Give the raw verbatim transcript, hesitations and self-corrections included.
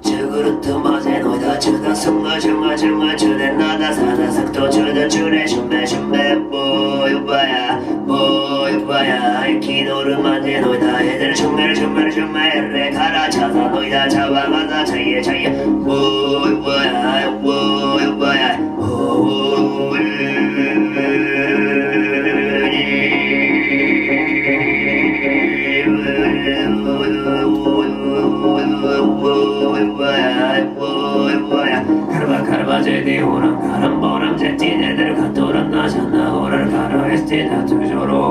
Чыгыртымазен ойда чыда сымга чымга чымга чүден нада сада сыкто чүден чүре шумбе шумбе бой бая бой бая кин урманен ойда эдер шумер шумер шумер ре кара чазан ойда чаба маза чайе чайе бой бая бой бая. Карба карба чеди уран карам борам четти недер катуран на чана урар кара эсти да тужоро.